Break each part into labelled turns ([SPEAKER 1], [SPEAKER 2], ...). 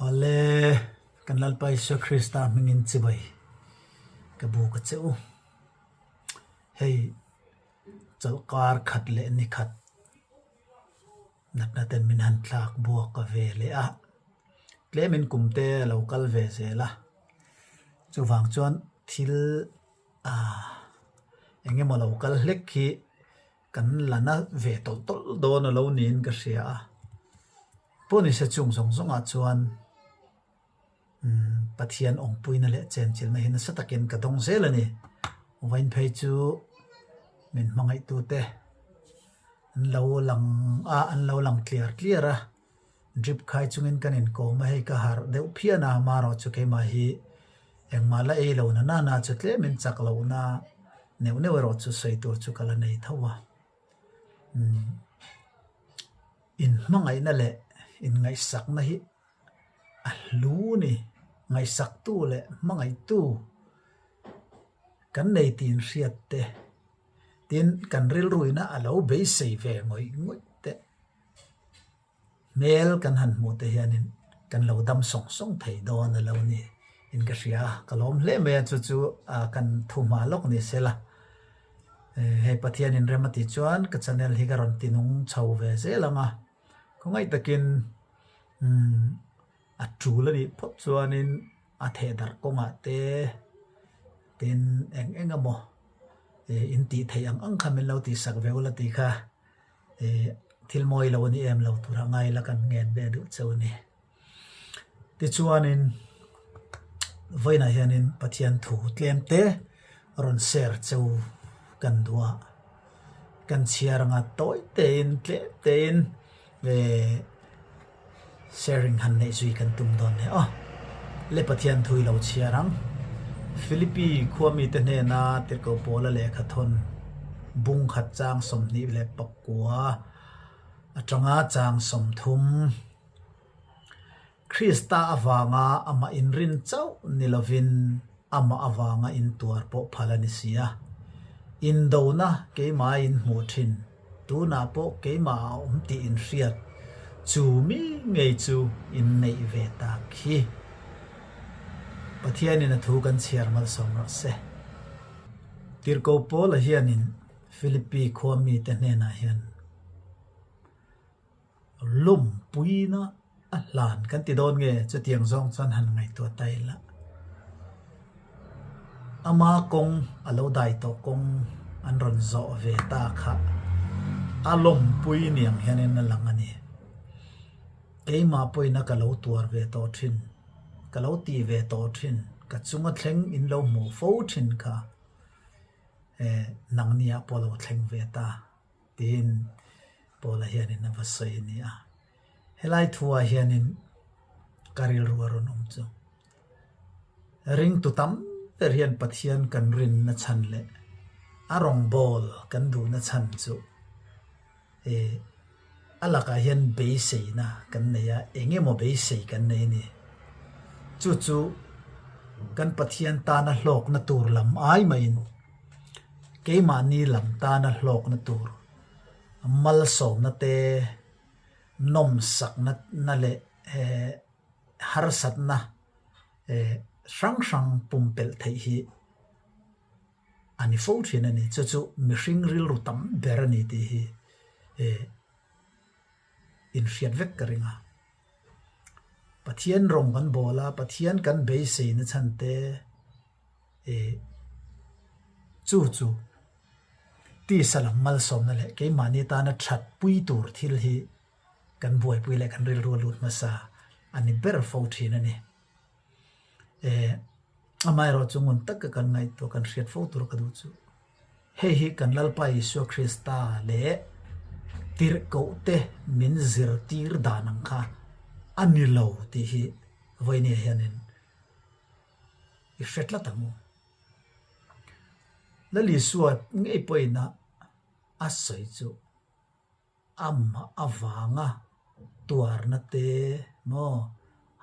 [SPEAKER 1] Awle, kan Lalpa Isua Krista hmingin chibai ka bu ka che u. Hei chawlhkar khat leh ni khat natna ten min han thlak buak a ve leh a, tlemin kum te a lo kal ve zel a, chuvang chuan thil ah eng emaw lo kal hlek hi kan la na ve tawlh tawlh dawn a lo niin ka hria a, pawh ni se chung zawng zawngah chuan umm Pathian awmpuina leh chenchilhna hi nasa takin ka dawng zel a ni. Vawiin phei chu min hmangaihtute an lo lang a an lo lang tliar tliar a, drip khai chungin kan inkawm a hei ka harh deuh phian a amaherawh chu keimah hi engmah la ei lo na nana chu tlemin chak lohna neuh neuh erawh chu sawi tur chu ka la nei tho a umm inhmangaihna leh inngaihsakna hi a hlu a ni ngaihsaktu leh hmangaihtu kan nei tih inhriat te tin kan rilruina a lo beisei ve ngawih ngawih te. Hmel kan han hmuh te hianin kan lo dam sawng sawng thei dawn a lo ni in ka hria a, ka lawm hle mai a chu chu kan thu hma lawk ni se la. Hei Pathianin rem a tih chuan ka channel hi ka rawn ti nung chho ve zel ang a, khawngaih takin umm a tul a nih phawt chuanin a theh darh kawngah te tin eng eng emaw in tih theih ang ang kha min lo tihsak ve ula tih kha. Ih thil mawi lo a ni em lo tura ngai la kan ngen ve duh cheu a ni. Tichuanin vawiinah hianin Pathian thu tlem te rawn share cheu kan duh a, kan chhiar anga tawi tein tlem tein ih Sharing han neih zui kan tum dawn nia aw. Le Pathian thu i lo chhiar ang. Philippi khua mite hnena Tirhkoh Paula lehkha thawn bung khat chang 29 atanga chang 30. Krista avanga amah inrin chauh ni lovin amah avanga intuar pawh phal a ni si a. Indona keimah inhmuh thin. Tunah pawh keimah a awm tih in hriat chu mi ngei chu in neih ve tak hi. Pathianin a thu kan chhiar malsawm rawh se. Tirhkoh Paula hianin Philippi khua mite hnenah hian Lawmpuina a hlan kan ti dawn nge chutiang zawng chuan han ngaihtuah ta ila. Ama kawng a lo dai tawh kawng an rawn zawh ve ta kha a lawmpui niang hianin a lang a ni. Keimah pawhin a ka lo tuar ve tawh thin, ka lo tih ve tawh thin, ka chunga thleng in lo hmuh fo thin kha eh nangniah pawh a lo thleng ve ta. Tiin Paula hianin a va sawi a ni a. Helai thuah hianin ka rilru a rawn awm chu. Ringtu tam ber hian Pathian kan rinna chhan leh a rawngbâwl kan duhna chhan chu ih a lakah hian beiseina kan nei a, eng emaw beisei kan nei a ni. Chu chu kan Pathian tana hlawkna tur lam ai mahin Keimahni lam tana hlawkna tur malsawmna te, nawmsakna na leh harsatna hrang hrang pumpelh theih hi a ni fo thin a ni. Chu chu mihring rilru tam ber a ni tih hi inhriat vek ka ring a. Pathian rawng kan bawl a, Pathian kan beiseina chhan te. E chu chu tisa lam malsawmna leh keimahni tana that pui tur thil hi kan buaipui leh kan rilru a lut hmasa a ni ber fo thin a ni. E amaherawh chu ngun taka kan ngaihtuah kan hriat fo tur ka duh chu hei hi kan Lalpa Isua Krista leh tirhkoh te min zirtir dan ang kha a ni lo tih hi vawinia hianin i hre tlat ang u. Lal Isua ngei pawhin a a sawi chu amah avanga tuarna te maw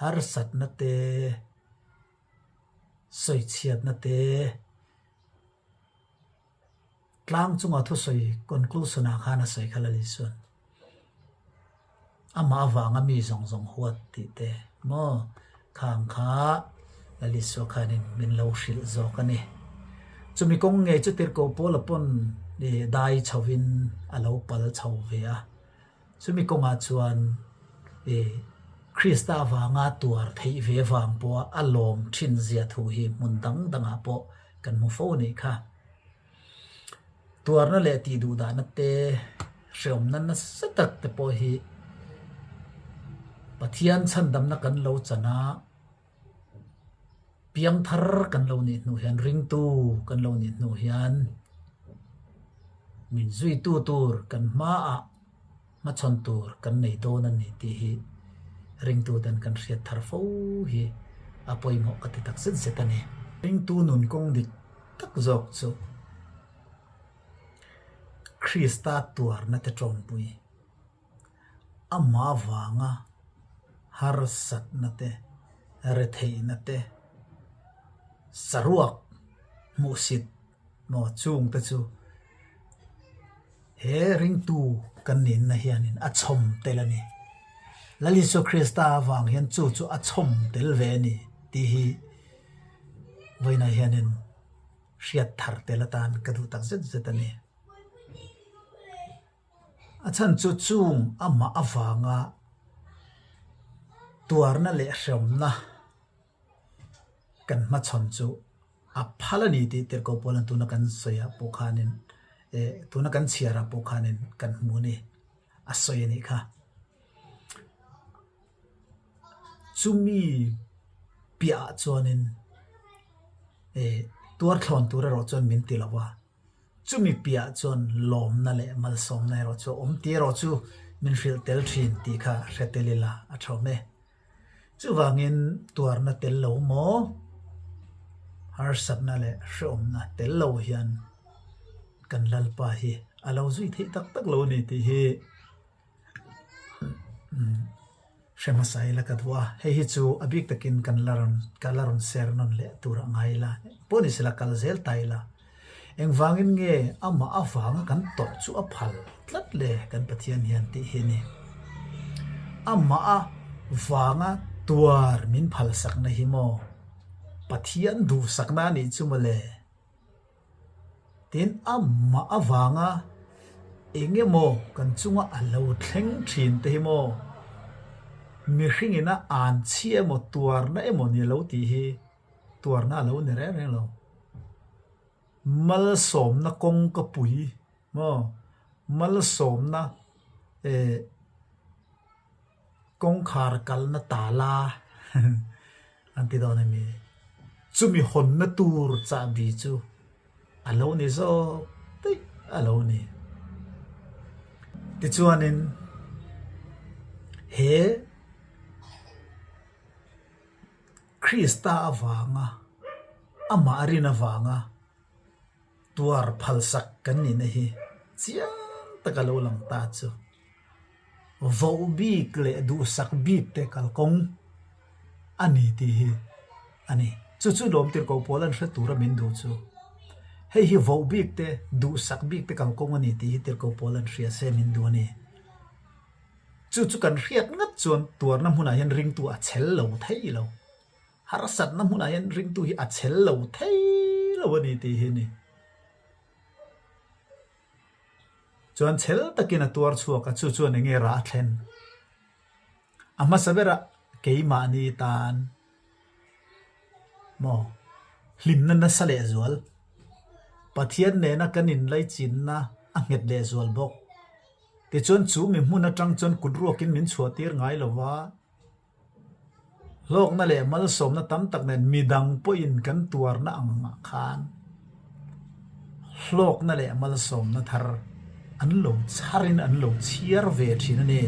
[SPEAKER 1] harsatna te sawichhiatna te tlang chunga thusawi conclusion ah khan a sawi kha Lal Isua'n. Amah avanga mi zawng zawng huat tih te maw khang kha Lal Isua khanin min lo hrilh zawk a ni. Chumi kawng ngei chu Tirhkoh Paula pawn dai chhovin a lo pal chho ve a. Chumi kawngah chuan Krista avanga tuar theih ve vang pawha a lawm thin zia thu hi hmun dang dangah pawh kan hmu fo a nih kha. Tuarna leh tih duh dahna te, hreawmna nasa tak te pawh hi Pathian chhandamna kan lo chan a, piangthar kan lo nih hnu hian, ringtu kan lo nih hnu hian min zuitu tur kan hmaah hmachhawn tur kan nei dawn a ni tih hi ringtuten kan hriat thar fo hi a pawimawh ka ti tak zet zet a ni. Ringtu nun kawng dik tak zawk chu Krista tuarna te tawmpui, amah vanga harsatna te, retheihna te, saruak hmuhsit maw chungte chu He ringtu kan ninna hianin a chhawm tel a ni. Lal Isua Krista avang hian chu chu a chhawm tel ve a ni tih hi vawiinah hianin hriat thar tel atan ka duh tak zet zet a ni. A chhan chu chung amah avanga tuarna leh hreawmna kan hmachhawn chu a phal a ni tih tirhkoh pawl an tuna kan sawi ah pawh khanin eh tuna kan chhiar ah pawh khanin kan hmu a ni a sawi a nih kha. Chumi piah ah chuanin eh tuar thlawn tur erawh chuan min ti lo va, chumi piah ah chuan lawmna leh malsawmna erawh chu a awm tih erawh chu min hrilh tel thin tih kha hre tel ila a tha awm e. Chuvangin tuarna tel lo maw, harsatna leh hrehawmna tel lo hian kan Lalpa hi a lo zui theih tak tak lo a ni tih hi hre hmasa ila ka duh a. Hei hi chu a bik takin kan la rawn ka la rawn ser nawn leh tur a ngai ila, pawh ni sela kal zel ta ila. Engvangin nge amah avanga kan tawrh chu a phal tlat le kan Pathian hian tih hi a ni. Amah avanga tuar min phalsakna hi maw Pathian duhsakna a nih chu mawle. Tin, amah avanga eng emaw kan chunga a lo thleng thin te hi maw mihringin a an chhia emaw tuarna emaw ni lo tih hi tuarna a lo ni reng reng lo. Malsawmna kawng ka pui maw? Malsawmna eh kawngkhar kalna tala an ti dawn a mi. Chumi hawnna tur chahbi chu a lo ni zawk daih a lo ni. Tichuanin he. Krista avanga amah rin avanga tuar phalsak kan nihna hi chiang taka lo lang ta chu voh bik leh duhsak bik te kalkawng a ni tih hi a ni. Chu chu lawmtir ko pawl an hre tura min duh chu hei hi voh bik te duhsak bik te kalkawng a ni tih hi tirhkoh pawl an hria se min duh a ni. Chu chu kan hriat ngat chuan tuarna hmunah hian ringtu a chhel lo thei lo. Harsatna hmunah hian ringtu hi a chhel lo thei lo a ni tih hi a ni. Chuan chhel takin a tuar chhuak a, chu chuan eng nge rah a thlen? A hmasa berah keimahni tan maw hlimna nasa lehzual, Pathian nena kan inlaichinna a nghet lehzual bawk. Tichuan chu mi hmun atang chuan kut ruakin min chhuah tir ngai lo va, hlawkna leh malsawmna tam tak nen midang pawhin kan tuarna angah khan hlawkna leh malsawmna thar an lo chharin an lo chhiar ve thin a ni.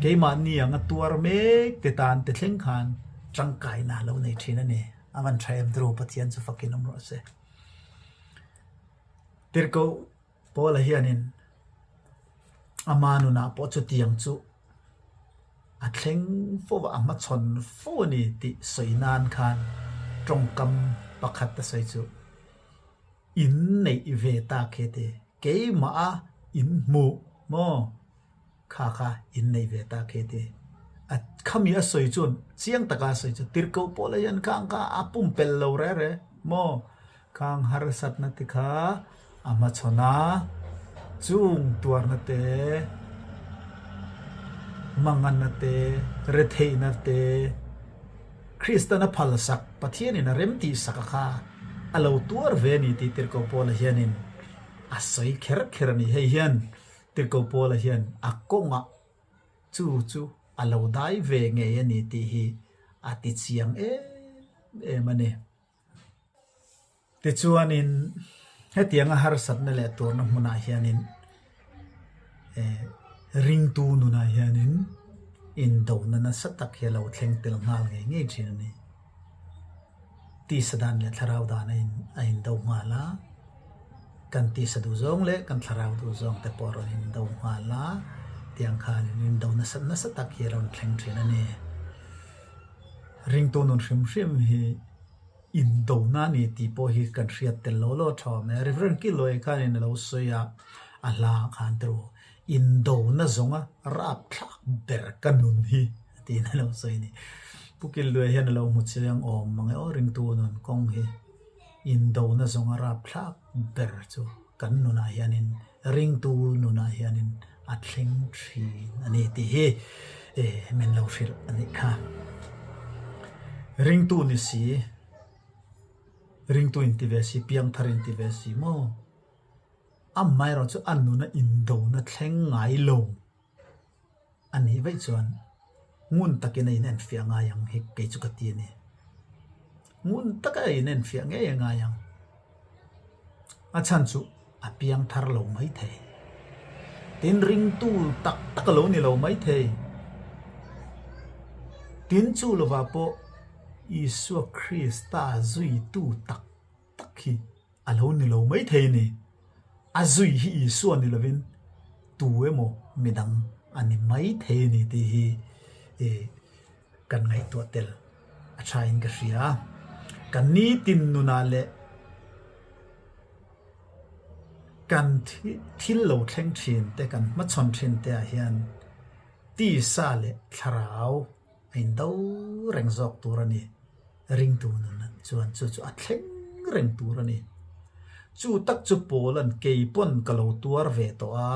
[SPEAKER 1] Keimahni anga tuar mek te tan te thleng khan tangkaina a lo nei thin a ni. A van tha em turu Pathian chu fakin awm rawh se. Tirhkoh Paula hianin ama nunah pawh chutiang chu a thleng fo a, a hmachhawn fo a ni tih sawi nan khan tawngkam pakhat a sawi chu, In neih ve tak he ti, keimah a in hmuh maw? Kha kha in nei ve ta khi ti. A khami a sawi chuan chiang taka a sawi chu tirhkoh pawh la hian khang kha a pumpelh lo re re maw? Khang harsatna te kha a hmachhawn a, chung tuarna te, manganna te, retheihna te, Kristan a phalsak, Pathianin a remtihsak a kha a lo tuar ve a ni tih tirhkoh Paula hianin a sawi kher kher a ni. Hei hian Tirhkoh Paula hian a kawngah chu chu a lo dai ve ngei a ni tih hi a ti chiang em em a ni. Tichuanin hetianga harsatna leh tuarna hmunah hianin eh ringtu nunah hianin indona nasa tak hi a lo thleng tel nghal ngei ngei thin a ni. Tisa dan leh thlarau dan a in a indo nghal a, kan tisa duh zawng leh kan thlarau duh zawng te pawh a rawn indo nghal a, tiang khanin indo nasa nasa tak hi a rawn thleng thin a ni. Ringtu nun hrim hrim hi indona a ni tih pawh hi kan hriat tel lo lo tha awm e. Reverend Killoy khanin a lo sawi a, a hla ah khan te ru indona zawnga rapthlak ber ka nun hi a tiin a lo sawi a ni. Pu Killoy hian a lo hmu chiang awm mang e aw ringtu nun kawng hi indona zawnga rapthlak ber chu kan nunah hianin ringtu nunah hianin a thleng thin a ni tih hi min lo hrilh a nih kha. Ringtu ni si, ringtu inti ve si, piangthar inti ve si maw? Amaherawh chu a nuna indona thleng ngai lo. A nih vaih chuan ngun takin a inenfiah ngai ang hi kei chu ka ti a ni. Ngun taka a inenfiah ngei a ngai ang. A chhan chu a piang thar lo mai thei. Tin ringtu tak tak a lo ni lo mai thei. Tin chu lovah pawh Isua Krista zuitu tak tak hi a lo ni lo mai thei a ni. A zui hi Isua ni lovin tu emaw midang a ni mai thei a ni tih hi kan ngaihtuah tel a thain ka hria. Kan nitin nunah leh kan thil lo thleng thin te, kan hmachhawn thin te ah hian tisa leh thlarau a indo reng zawk tur a ni. Ringtu nun chuan chu chu a thleng reng tur a ni. Chu tak chu Paula'n kei pawn ka lo tuar ve tawh a,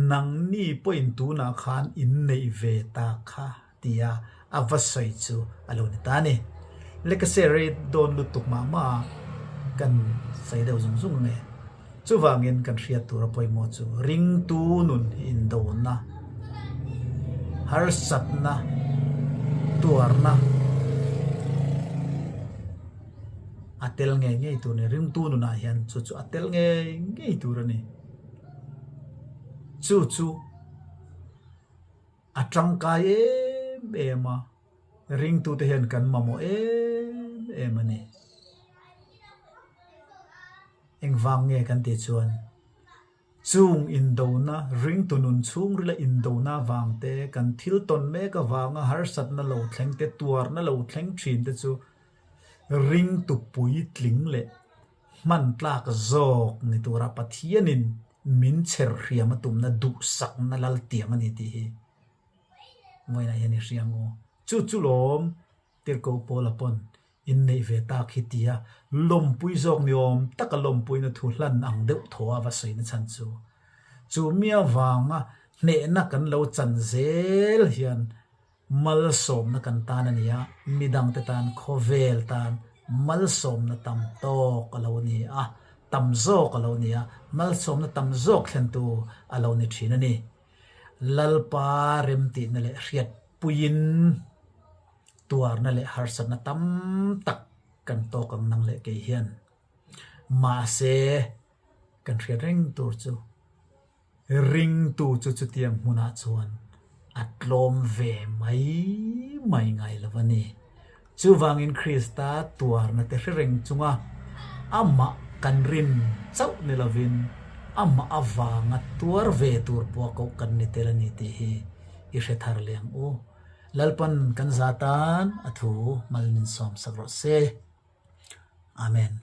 [SPEAKER 1] nangni pawhin tunah khan in neih ve ta kha tia a va sawi chu a lo ni ta a ni. Lekase rei dawn lutuk mah mah a, kan sawi deuh zung zung ang e. Chuvangin kan hriat tur a pawimawh chu ringtu nun hi indona, harsatna, tuarna a tel ngei ngei tur a ni. Ringtu nunah hian chu chu a tel ngei ngei tur a ni. Chu chu a tangkai em em a, ringtute hian kan mamawh em em a ni. Engvang nge kan tih chuan chung indona, ringtu nun chhungrila indona avang te, kan thil tawn mek avanga harsatna lo thleng te, tuarna lo thleng thin te chu ringtu puitling leh hman tlak zawk ni tura Pathianin min chher hriam a tumna duhsakna lal tiang a ni tih hi vawiinah hian i hria ang u. Chu chu lawm Tirhkoh Paula pawn Inneih ve tak hi tia lawmpui zawk ni awm taka lawmpuina thu hlan ang deuh thaw a va sawi na chhan chu. Chu mi avanga hnehna kan lo chan zel hian malsawmna kan tan a ni a, midangte tan khawvel tan malsawmna tam tawk a lo ni a, tam zawk a lo ni a, malsawmna tam zawk thlentu a lo ni thin a ni. Lalpa remtihna leh hriatpuiin. Tuarna leh harsatna tam tak kan tawk ang nang leh kei hian. Mahse, kan hriat reng tur chu ringtu chu chutiang hmunah chuan a tlawm ve mai mai ngai lo a ni. Chuvangin Krista tuarna te hre reng chunga amah kan rin chauh ni lovin amah avanga tuar ve tur pawh a koh kan ni tel a ni tih hi i hre thar leh ang u. Lalpan kan za tan a thu mal min sawm sak rawh se. Amen.